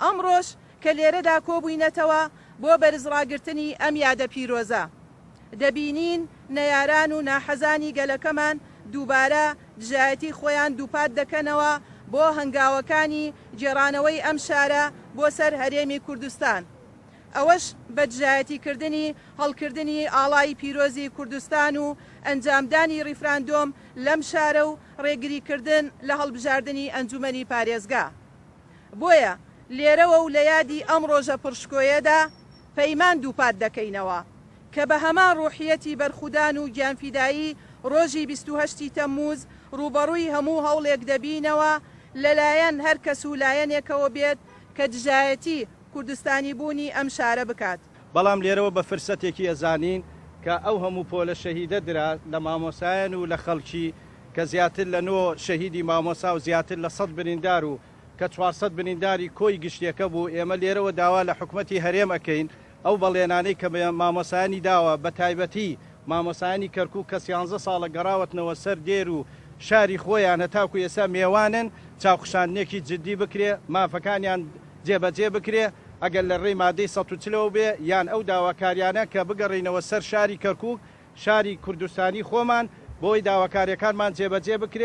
ئەمڕۆش کە لێرەدا کۆبووینەتەوە بۆ بەرزڕاگرتنی ئەم یادە پیرۆزە، دەبینین نەیاران و ناحەزانی گەلەکەمان دووبارە دژایەتی خۆیان دووپات دەکەنەوە بۆ هەنگاوەکانی گێڕانەوەی ئەم شارە بۆ سەر هەرێمی کوردستان، ئەوەش بە دژایەتیکردنی هەڵکردنی ئاڵای پیرۆزی کوردستان و ئەنجامدانی ڕیفراندۆم لەم شارە و ڕێگریکردن لە هەڵبژاردنی ئەنجومەنی پارێزگا. بۆیە لێرەوە و لە یادی ئەم ڕۆژە پڕشکۆیەدا پەیمان دووپات دەکەینەوە کە بە هەمان ڕوحیەتی بەرخودان و گیانفیدایی ڕۆژی 28 ی تەمموز ڕووبەڕووی هەموو هەوڵێک دەبینەوە لەلایەن هەر کەس و لایەنێکەوە بێت کە دژایەتی کوردستانیبوونی ئەم شارە بکات. بەڵام لێرەوە بە فرسەتێکی ئەزانین کە ئەو هەموو پۆلە شەهیدە درا لە مامۆسایان و لە خەڵکی کە زیاتر لە نۆ شەهیدی مامۆسا و زیاتر لە سەد بریندار و کە 400 برینداری کۆی گشتیەکە بوو، ئێمە لێرەوە داوا لە حکومەتی هەرێم ئەکەین ئەو بەڵێنانەی کە بە مامۆسایانی داوە بە تایبەتی مامۆسایانی کەرکوک کە سیانزە ساڵە گەڕاوەتنەوە سەر دێر و شاری خۆیان هەتاکو ئێستا مێوانن چاوخشاندنێکی جدی بکرێ مافەکانیان جێبەجێ بکرێ ئەگەر لە رێی مادەی 140 ەوە بێ یان ئەو داواکاریانە کە بگەڕێینەوە سەر شاری کەرکوک شاری کوردستانی خۆمان بۆی داواکاریەکانمان جێبەجێ بکرێ.